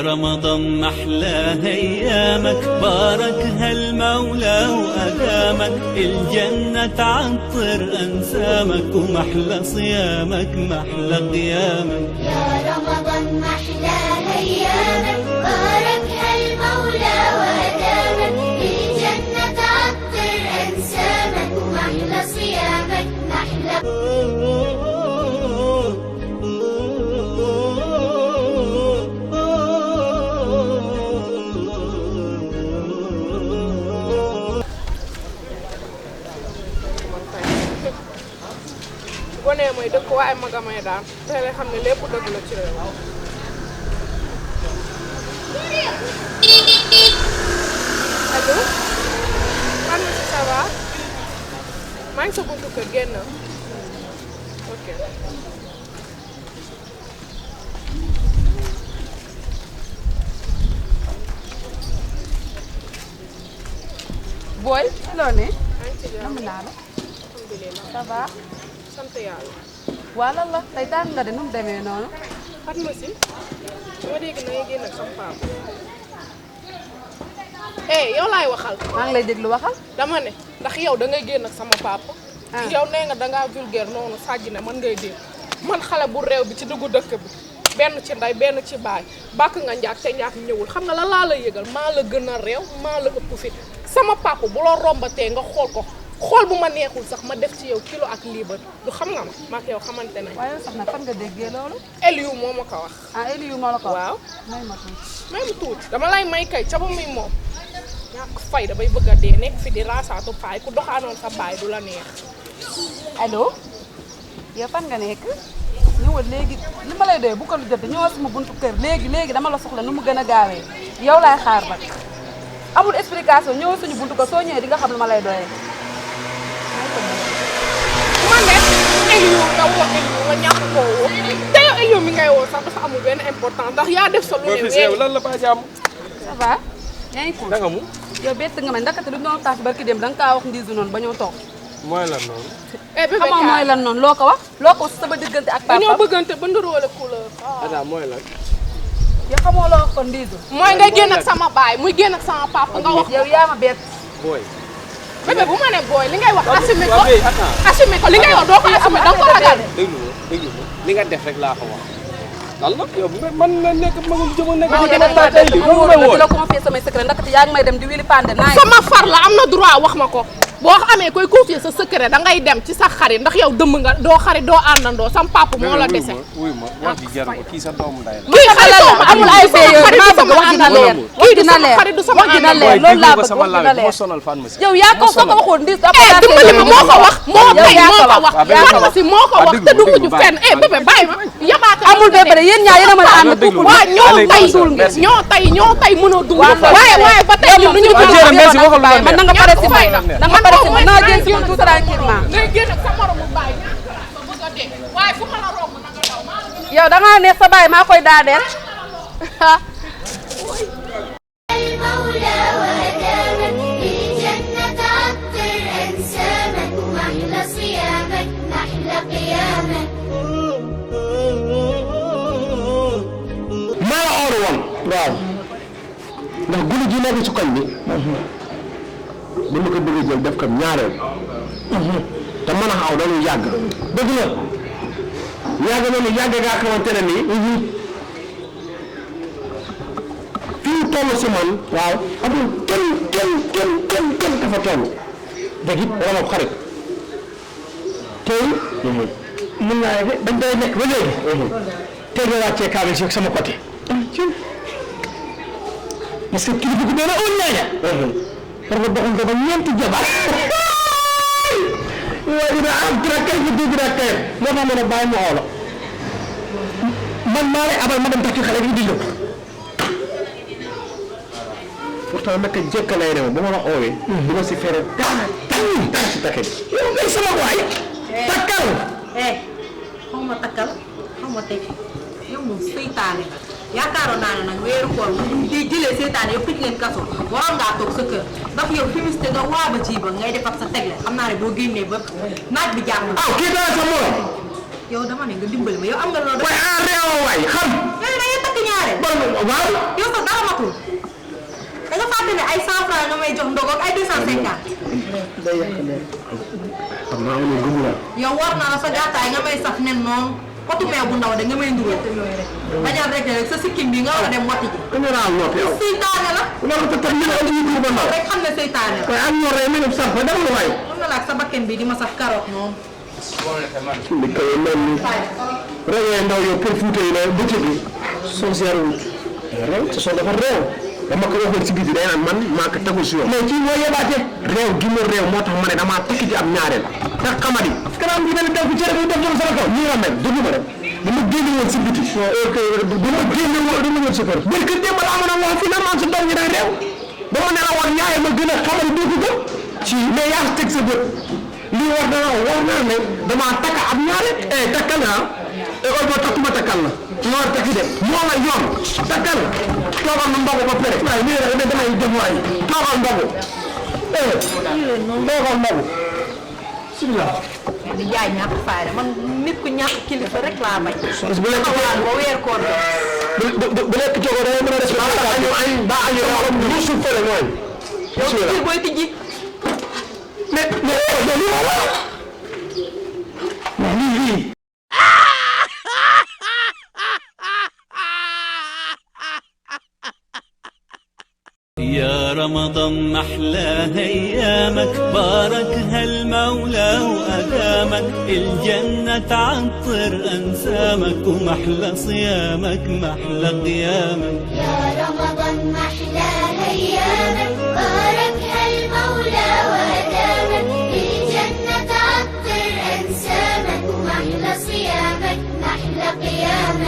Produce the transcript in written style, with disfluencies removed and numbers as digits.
رمضان محلى أيامك باركها المولى وأدامك الجنة تعطر أنسامك ومحلى صيامك محلى قيامك يا رمضان محلى أيامك باركها المولى وأدامك الجنة تعطر أنسامك ومحلى صيامك محلى gone mooy dëkk waaye magamay daan te lay xam ne lépp dëgg la ci réew allo man si ça va maa ngi sa buntu kër génn ok booy loo ne maa ngi ci jàmm naa la alhamdulilah ça va sant yàlla waa lan la tey tàng nga de nu mu demee noonu xat ma si dama dégg na ngay génn ak sama papa yow laay waxal maa ngi lay déglu waxal dama ne ndax yow da ngay génn ak sama papa yow nee nga dangaa vulgaire noonu sàjj ne man ngay dégg man xale bu réew bi ci duggu dëkk bi benn ci nday benn ci baay bàkk nga njaak te njaak ñëwul xam nga la laa la yëgal maa la gën a réew maa la ëpp fit sama papa bu la rombatee nga xool ko xool bu ma neexul sax ma def ci yow kilo ak liibar du xam nga ma maak yow xamante nañ waaye sax nag fan nga déggee loolu Eliou moo ma ko wax Eliou moo la ko waaw may ma tuuti may mu tuuti dama lay may kay ca ba muy moom ñàkk fay da bay bëgg a dee nekk fi di raasaatu paay ku doxaanoon sa baay du la neex allo yow fan nga nekk ñëwal léegi li ma lay doyee bu ko lu jot ñëwal sama buntu kër léegi dama la soxla nu mu gën a gaawee yow laay xaar nag amul explication ñëwal suñu buntu kër soo ñëwee di nga xam lu ma lay doyee man de Eliou nga woo Eliou nga ñàkk koo woo te yow Eliou mi ngay woo sax dafa amul benn important ndax yaa def sa lu ne yow lan la ba jàmm ça va yaa ngi cool da nga mu yow bett nga ma ndakate lu doon taas barki dem da nga kaa wax ndiisu noonu ba ñëw toog mooy lan noonu bébé xamoo mooy lan noonu loo ko wax sama diggante ak papa dañoo bëggante ba nduróole couleur ada mooy lan yow xamoo loo wax kon ndiisu mooy nga génn ak sama baay muy génn ak sama papa nga wax yow yaa ma bett booy bébé bu ma ne booy li ngay wax assumé ko li ngay wax doo ko assumé da nga ko ragal déglu ma li nga def rek laa ko wax lan la yow man na nekk magum jëmo nekk di la confier samay secret ndaxte yaa ngi may dem di wili pande naa sama far la am na droit wax ma ko boo amee koy confier sa secret da ngay dem ci sa xarit ndax yow dëmm nga doo xarit doo àndandoo sam papa moo la dese wuy ma wax ji jar ko kii sa doomu nday la kii xarit amul ay fee yow maa bëgg wax dina leer kii du sama xarit du sama àndandoo loolu laa bëgg sama wax dina laaj leer moo sonal fan ma si yow yaa ko soo ko waxoon ndi dimbali ma moo ko wax moo tey moo ko wax fan si moo ko wax te du mujj fenn bébé bàyyi ma yabaate amul bébé yéen ñaa yéen a mën a ànd couple waaw ñoo tey mënoo dugg waaye ba tey ñu man na nga pare si man na nga pare si man naa génn si man tout tranquillement ngay génn ak sa moromu baay bëgg a dee waaye fu ma la romb na nga daw yow da ngaa neex sa baay maa koy daaneel المولى وأدامك الجنة تعطر أنسامك ومحلى صيامك محلى قيامك maa la oor woon waaw ndax guddi gi nekk ci koñ bi dama ko bëgg a jël def ko ñaareel te mën a xaw dañu yàgg dëgg la yàgg na ni yàgg ngaa xamante ne nii fii toll si man waaw amul kenn dafa toll dëgg it wala xarit tey mën naa ne dañ koy nekk ba léegi tey nga wàccee kaamil si sama côté parce que kilifa gi doon on ñaaña parce que doxal ko ba ñeenti jabar waaye dina am traqué bi dugg na kay moo tax ma ne bàyyi ma xoolo man maa lay abal ma dem tax ci xale bi di jóg pourtant naka jëkk lay rew ba ma la oowee du ma si fere dara si takke bi yow ngay sama waay takkal xaw ma takkal xaw ma teg yow moom seytaane la yaakaaroon naa ne nag weeru koor bu dee jëlee seytaane yow tëj leen kaso waroon ngaa toog sa kër ndax yow fimiste nga waaba ji ba ngay defar sa tegle xam naa ne boo génnee ba naaj bi jàmm na. kii dara sa morom yow dama ne nga dimbali ma yow am nga loolu. waaye réew waay xam. yow da ngay takk ñaare. waaw. yow sax dara matul da nga fàtte ne ay 100 francs nga may jox ndog ak ay 250. day yàq de xam naa ne gëm la. yow war na la sa gàttaay nga may saf nen noonu potu meew bu ndaw de nga may ndugal. bañal rek sa sikkim bi nga war a dem wati ji. général noppi yow. seytaane la. loolu te tax ñu ne andi ñu ba ndaw. rek xam ne seytaane la. waaye ak ñor rek mel sax fa dama waay. mën na la ak sa bakken bi di ma saf carotte noonu. li koy mel ni réew ndaw yow pour Fuuta yi la bëccëg bi soo seerul réew te soo dafa réew dama ko waxoon si biti day naan man maa ko tegul si yoon mais kii moo yebaate réew gi ma réew moo tax ma ne damaa tekki ci am ñaareel te xamadi kanam bi dana def ci cere bi def jëm sama kaw nii la mel déglu ma rek dama génne woon si biti dama génne woon sa kër bër kër démb laa mën a wax fi na maan sa doom ñi day réew dama ne la war ñaareel ma gën a xamadi dégg ko ci mais yaa teg sa bët lii war naa ne damaa takk ab ñaareel takkal naa école boo takkuma takkal la ñoo takki de moo la yoon takkal toogal na ndogu ba pare waaye lii rek damay dem waay toogal ndogu toogal ndogu bismillah di jaay ñàkk fayda man nit ku ñàkk kilifa rek laa bañ. bu lekk xawaan ba weer koor bu lekk cogo da mën a def ba añu ñu suuf fële mooy yow ci booy tijji mais lii يا رمضان محلى ايامك باركها المولى وادامك الجنة تعطر انسامك ومحلى صيامك محلى قيامك يا رمضان محلى أيامك باركها المولى وأدامك الجنة تعطر أنسامك ومحلى صيامك محلى قيامك